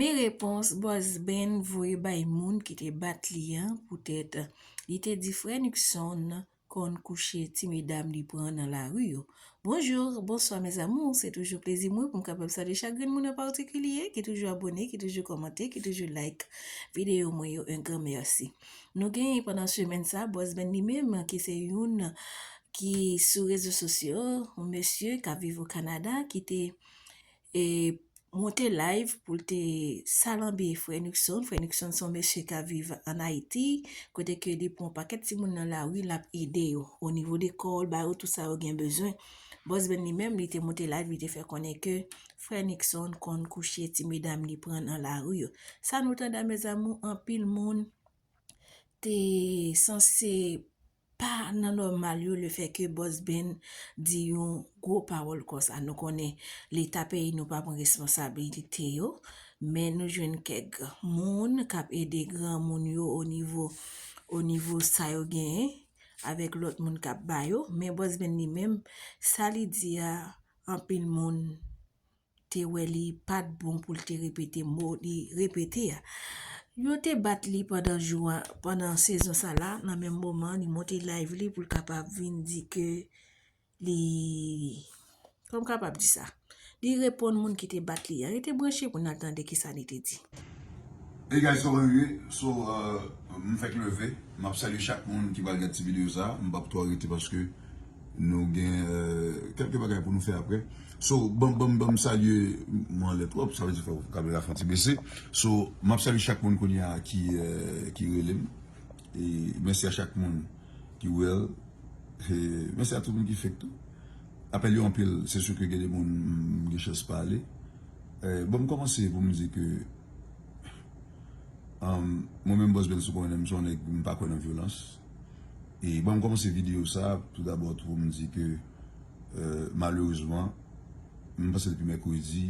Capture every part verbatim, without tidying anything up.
Men repons Bòs Ben voye bay moun ki te bat li an poutèt li te di frè Nixon konn kouche ti medam li pran nan lari yo. Bonjou, bonswa mes amours, se toujou plezi mwen pou m kapab salye chak grenn moun an patikilye ki toujou abòne, ki toujou kòmante, ki toujou like videyo mwen yo, un grand merci. Nou genyen pandan semèn sa, Bòs Ben li menm ki se youn ki sou rezo sosyo, yon mesye k ap viv o Kanada ki te e, monte live pou l te salanbe frè Nixon. Frè Nixon se yon mesye k ap viv ann Ayiti, kote ke li pran yon pakèt timoun nan lari, l ap ede yo. O nivo de kò, l ba yo tout sa yo gen bezwen. Bòs Ben li menm, li te monte live, li te fè konnen ke frè Nixon konn kouche ti medam li pran nan lari yo. Sa nou tande a, mes amours, anpil moun te sanse pa nan nòmal yo lefètke Bòs Ben di yon gwo pawòl konsa. Nou konnen Leta peyi nou pa pran responsablite yo, men nou jwenn kèk moun k ap ede granmoun yo o nivo, o nivo sa yo genyen avèk lòt moun k ap ba yo. Men Bòs Ben li menm, sa li di a, anpil moun te wè li pa t bon pou l te repete mo li repete a. Yo te bat li pandan jou a, pandan sezon sa la, nan menm moman, li monte live li pou l kapab vin di ke li, kòman m kapab di sa? Li reponn moun ki te bat li a. Rete branche pou n al tande kisa li te di. Hey guys, kòman nou ye? So, uh, m fèk leve. M ap salye chak moun ki pral gad ti videyo sa. M p ap twò rete paske nou gen, euh, kèlke bagay pou nou fè apre. So, ban m, ban m, ban m salye, mwen anlè twòp, sa vle di fò kamera fè yon ti bese. So, m ap salye chak moun kounye a ki, euh, ki rele m. E mèsi a chak moun ki wè l. E mèsi a tout moun ki fake tou. Apèl yo anpil, se si ke gen de moun m gen chans pale. E, bon, m kòmanse pou m di ke, um, mwen menm Bòs Ben, si w konnen m, se yon nèg m pa kwè nan vyolans. E bon, m kòmanse videyo sa, tou dabò tou pou m di ke, euh, malerezman, m panse depi mèkredi,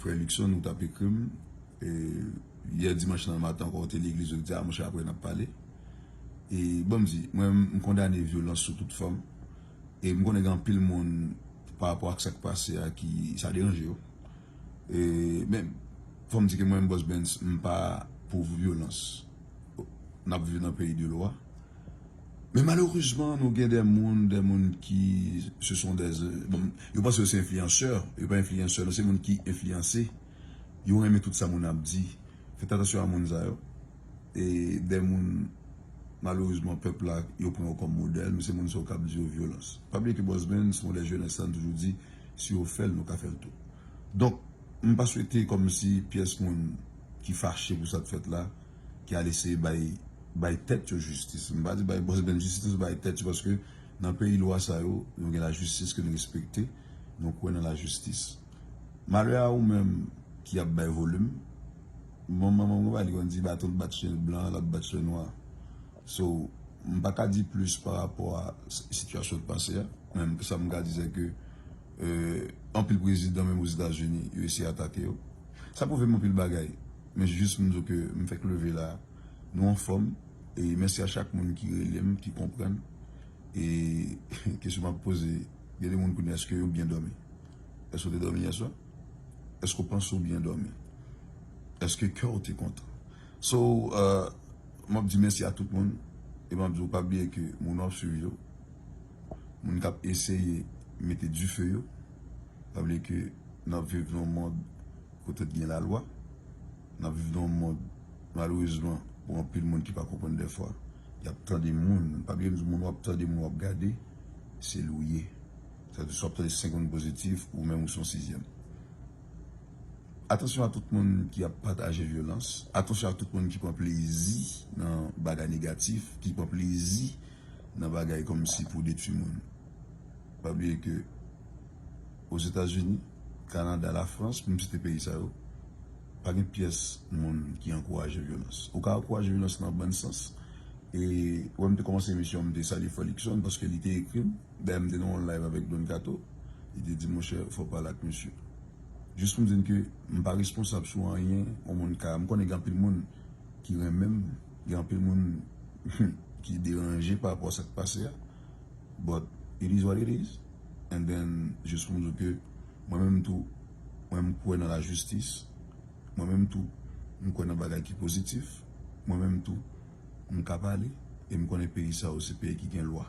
frè Luckson, ou t ap ekri m, e yè dimanch nan maten ankò, ou te legliz, ou te di, a, monchè, apre n ap pale. E bon, m di, mwen, m kondane vyolans sou tout fòm. E m konnen gen anpil moun, pa rapò ak sa k pase a, ki sa deranje yo. E, men, fò m di ke mwen, Bòs Ben, m pa pou vyolans. N ap viv nan peyi de lwa. Men malerezman, nou gen de moun, de moun ki, se son de, bon, yo panse yo se enfliyansè, yo pa enfliyansè, non, se moun ki enfliyanse. Yo renmen tout sa moun ap di. Fèt atansyon a moun sa yo. E de moun, malerezman, pèp la, yo pran yo kòm modèl, men se moun sa yo k ap di yo vyolans. Pa bliye ke Bòs Ben, se yon de jenès la, nou toujou di, si yo fè l, nou ka fè l tou. Donk, m pa swete kòmsi pyès moun ki fache pou sa t fèt la, ki al eseye bay, bay tèt yo jistis. M pa di bay Bòs Ben jistis, bay tèt yo, paske nan peyi lwa sa yo, nou gen lajistis ke nou respekte, nou kwè nan lajistis. Malè a ou menm ki ap bay volim, bon, manman mwen pa li konn di, baton bat chen blan, l ap bat chen nwa. So, m pa ka di plis pa rapò a s-, sitiyasyon k pase a. Men sa m ka di se ke, euh, anpil prezidan menm Ozetazini, yo eseye atake yo. Sa pwouve m anpil bagay. Men jis m di w ke m fèk leve la, nou anfòm. E mèsi a chak moun ki rele m, ki konprann. E kesyon m ap poze, gen de moun konnen, èske yo byen dòmi? Èske w te dòmi yèswa? Èske w panse w byen dòmi? Èske kè w te kontan? So, euh, m ap di mèsi a tout moun. E m ap di w pa bliye ke moun w ap swiv yo, moun k ap eseye mete dife yo, pa bliye ke n ap viv nan yon mond kote gen lalwa. N ap viv nan yon mond, malerezman, pou anpil moun ki pa konprann dèfwa, y ap tande moun. Pa bliye m di w, moun w ap tande, moun w ap gade, se li w ye. Sa vle di, si w ap tande senk moun pozitif, ou menm ou se yon sizyèm. Atansyon a tout moun ki ap pataje vyolans. Atansyon a tout moun ki pran plezi nan bagay negatif, ki pran plezi nan bagay kòmsi pou detwi moun. Pa bliye ke Ozetazini, Kanada, Lafrans, pou m site peyi sa yo, pa gen pyès moun ki ankouraje vyolans. Ou ka ankouraje vyolans nan bon sans. E, wè, m te kòmanse emisyon, m te salye frè Luckson, paske li te ekri m. Dayè, m te nan yon live avèk Don Kato. Li te di, monchè, fò w pale ak misye. Jis pou m di n ke m pa responsab sou anyen yon moun ka. M konnen gen anpil moun ki renmen m, gen anpil moun ki deranje pa rapò a sa k pase a. But it is what it is. And then, jis pou m di w ke mwen menm tou, mwen m kwè nan lajistis. Mwen menm tou, m kwè nan bagay ki pozitif. Mwen menm tou, m ka pale. E m konnen peyi sa yo se peyi ki gen lwa.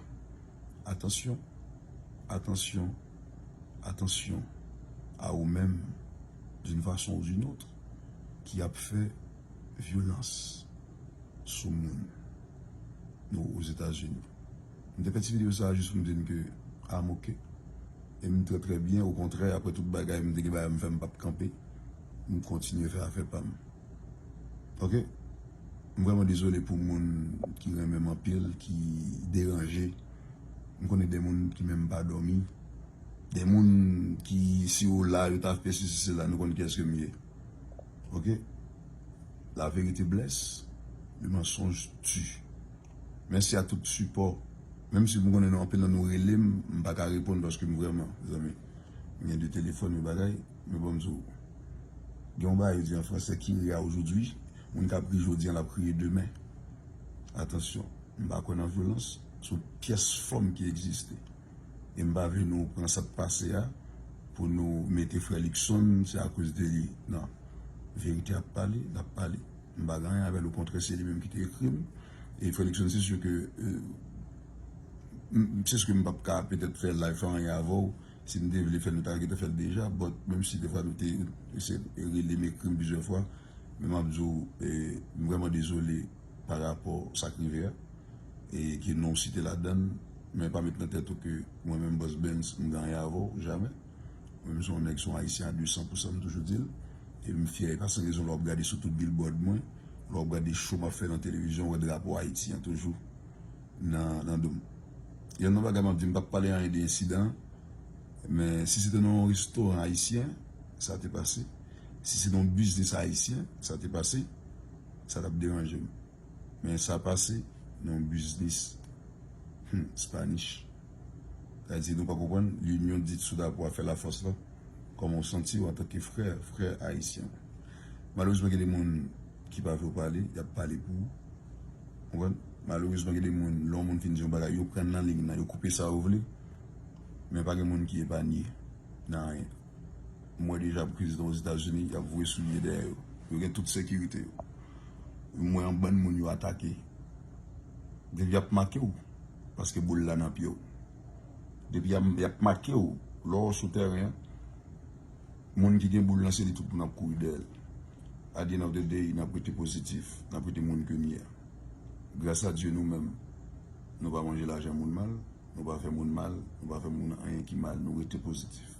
Atansyon, atansyon, atansyon a ou menm, d'une façon ou d'une autre, ki ap fè vyolans sou moun nou Ozetazini. M te fè ti videyo sa a jis pou m di n ke I'm ok. E m trè, trè byen, okontrè, apre tout bagay, m te gen bagay m fè, m p ap kanpe. M kontinye fè afè pa m. Ok? M vrèman dezole pou moun ki renmen m anpil, ki deranje. M konnen de moun ki menm pa dòmi. De moun ki, si yo la, yo ta fè sesi, sela, nou konn kiyès ke m ye. Ok? La vérité blesse, le mensonge tue. Mèsi a tout sipò. Menm si m konnen nou anpil nan nou rele m, m pa ka reponn paske m vrèman, zanmi. M gen de telefòn, yon bagay, men bon, m di w. Gen yon bagay yo di an fransè, qui rit aujourd'hui, moun k ap ri jodi an, l ap kriye demen. Atansyon, m pa kwè nan vyolans, se yon pyès fòm ki egziste. E m pa vle nou pran sa k pase a pou nou mete frè Luckson, se akoz de li. Non. Verite ap pale, l ap pale. M pa gen anyen avè l, okontrè, se li menm ki te ekri m. E frè Luckson, se si ke, euh, m- se si ke m p ap ka petèt fè live, fè anyen avè w. Si m te vle fè l, nou ta gentan fè l deja. But, menm si defwa nou te eseye rele m, ekri m plizyè fwa, men m ap di w, eh, m vrèman dezole pa rapò sa k rive a, e ke non w site ladan l, men pa met nan tèt ou ke mwen menm Boss Benz, m gen anyen avè w, jamè. Mwen menm se yon nèg, se yon ayisyen a de san pou san, m toujou di l. E m fyè, e pa san rezon lè w ap gade sou tout billboard mwen, lè w ap gade show m ap fè nan televizyon, w wè drapo Ayiti an toujou nan, nan do m. Yon nan bagay m ap di, m p ap pale anyen de ensidan, men si se te nan yon restoran ayisyen, sa te pase. Si se nan yon biznis ayisyen, sa te pase, sa t ap deranje m. Men sa pase nan yon biznis, hmm, Spanish. Sa vle di nou pa konprann, l'union dit sous la poids fait la force la. Kòman w santi w antanke frè, frè ayisyen? Malerezman, gen de moun ki pa vle w pale, y ap pale pou ou. Konprann? Malerezman, gen de moun, lè yon moun fin di yon bagay, yo pran nan liy nan, yo koupe sa yo vle, men pa gen moun ki epanye nan anyen. M wè deja prezidan Ozetazini, y ap voye soulye dèyè yo. Yo gen tout sekirite yo. M wè yon bann moun yo atake. Depi y ap make w, paske boul la nan pye w. Depi y ap, y ap make w, lè w sou tèren an, moun ki gen boul lan, se li tout moun ap kouri dèyè l. At the end of the day, n ap rete pozitif, n ap rete moun ke n ye a. Gras a Dye, nou menm, nou pa manje lajan moun mal, nou pa fè moun mal, nou pa fè moun anyen ki mal, nou rete pozitif.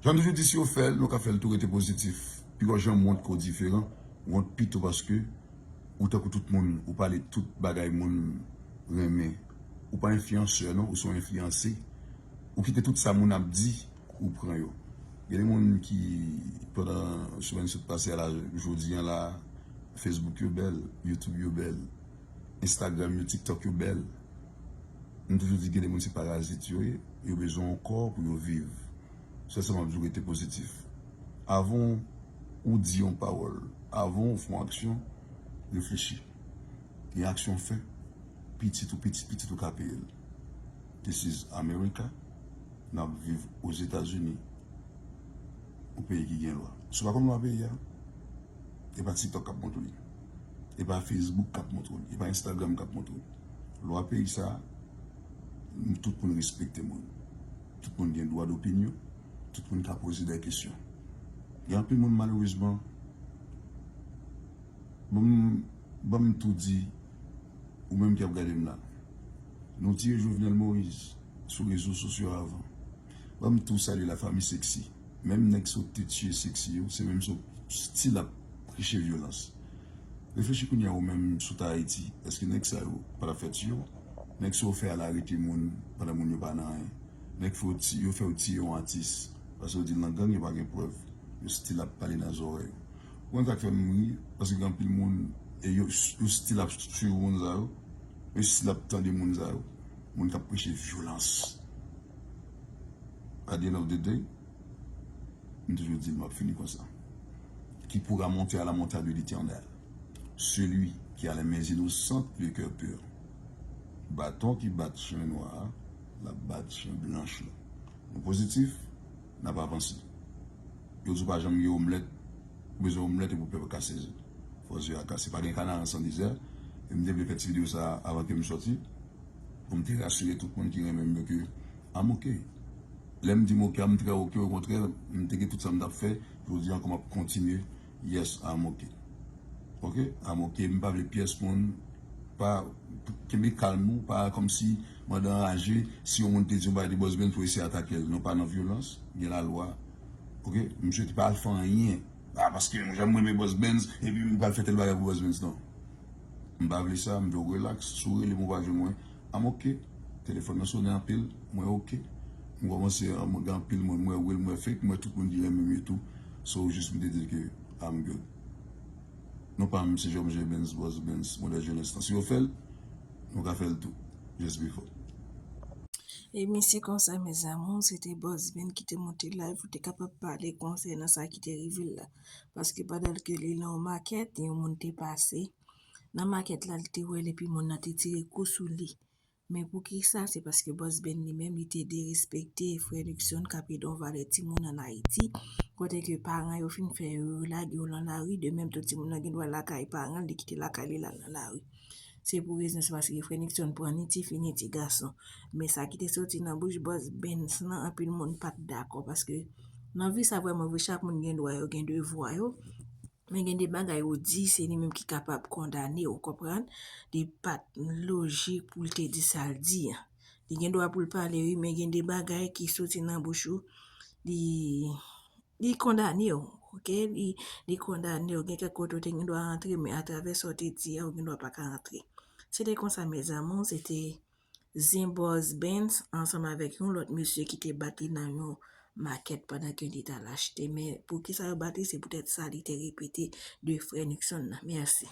Jan m toujou di, si yo fè l, nou ka fè l tou, rete pozitif. Piga w janm wont ke w diferan, wont pito paske ou tankou tout moun, ou pale tout bagay moun renmen. Ou pa enfliyansè non, ou se yon enfliyanse. Ou kite tout sa moun ap di, ou pran yo. Gen de moun ki, pandan semèn sot pase a la, jodi an la, Facebook yo bèl, YouTube yo bèl, Instagram yo, TikTok yo bèl. M toujou di gen de moun se parazit yo ye, yo bezwen yon kò pou yo viv. Sèl sa m ap di w, rete pozitif. Avan ou di yon pawòl, avan ou fè yon aksyon, reflechi. Gen aksyon w fè, pitit ou, pitit pitit ou ka peye l. This is America. N ap viv Ozetazini, yon peyi ki gen lwa. Si w pa konn lwa peyi a, e pa TikTok k ap montre w li. E pa Facebook k ap montre w li. E pa Instagram k ap montre w li. Lwa peyi sa a, tout moun respekte moun. Tout moun gen dwa dopinyon. Tout moun ka poze de kesyon. Gen anpil moun, malerezman, ban m, ban m tou di, ou menm ki ap gade m la, nou tiye Jovenel Moïse sou rezo sosyo avan. Ban m tou salye lafanmi Sexy. Menm nèg sa w te tiye Sexy yo, se menm sa w still ap preche vyolans. Reflechi kounye a ou menm si w t Ayiti, èske nèg sa yo pa t ap fè tiye w? Nèg sa yo fè al arete moun pandan moun yo pa nan anyen. Nèg fè w ti-, yo fè w tiye yon atis paske yo di l nan gang, yo pa gen prèv. Yo still ap pale nan zòrèy ou. Ou konn sa k fè m ri? Paske gen anpil moun, e yo, yo still ap swiv moun sa yo. Yo still ap tande moun sa yo. Moun k ap preche vyolans. At the end of the day, m toujou di l, m ap fini konsa. Qui pourra monter à la montagne de l'Éternel? Celui qui a les mains innocentes, le cœur pur. Baton ki bat chen nwa a, l ap bat chen blanch la. Nou pozitif, n ap avanse. Yo di w pa janm gen omlèt Ou bezwen omlèt epi w pè kase zye. Fò zye a kase. Pa gen kanaran san dezè. E m te vle fè ti videyo sa a avan ke m sòti. Pou m te rasire tout moun ki renmen m yo ke I'm ok. Lè m di m ok, I'm trè ok, okontrè, m te gen tout sa m t ap fè. Jodi a ankò m ap kontinye. Yes, I'm ok. Ok? I'm ok. M pa vle pyès moun. Pa, kenbe kalm ou. Pa kòmsi mwen anraje. Si yon moun te di yon bagay de Boss Ben, pou eseye atake l. Non, pa nan vyolans. Gen lalwa. Ok? Misye te pa al fè anyen. Ah, paske mwen, jan mwen renmen Boss Benz, epi m pral fè tèl bagay pou Boss Benz, non. M pa vle sa, m vle w relax. Si w rele m, ou pa jwenn mwen, I'm ok. Telefòn nan sonnen anpil, mwen ok. M kòmanse, ah, mwen gen anpil moun, mwen real, mwen fake, mwen tout moun ki renmen m yo tou. So, jis m te di ke I'm good. Non pa m se J M J Benz, Boss Benz, modèl jenès lan. Si yo fè l, nou ka fè l tou. Just before. E mesye konsa, mes amours, se te Boss Ben ki te monte live, ou te kapab pale konsènan sa ki te rive l la. Paske pandan ke li nan yon makèt, yon moun te pase nan makèt la, li te wè l epi moun nan te tire kou sou li. Men poukisa? Se paske Boss Ben li menm, li te derespekte frè Luckson k ap ede yon valè timoun ann Ayiti, kote ke paran yo fin fè yo lage yo nan lari, de menm tou timoun nan gen dwa lakay paran l, li kite lakay li l al nan lari. Se pou rezon sa, paske frè Luckson pran ni tifi ni ti gason. Men sa ki te soti nan bouch Boss Benz lan, anpil moun pa t dakò, paske nan vi sa vrèman vre, chak moun gen dwa yo, gen devwa yo. Men gen de bagay ou di, se li menm ki kapab kondane, ou konprann? Li pa t lojik pou l te di sa l di an. Li gen dwa pou l pale, wi, men gen de bagay ki soti nan bouch ou, li, li kondane w, ok? Li, li kondane w. Gen kèk kote ou te gen dwa rantre, men atravè sa w te di a, ou gen dwa pa ka rantre. Se te konsa, mes amours, se te Zen Boss Benz ansanm avèk yon lòt mesye ki te bat li nan yon makèt pandan ke li t al achte. Men poukisa yo bat li, se poutèt sa li te repete de frè Luckson nan. Mèsi.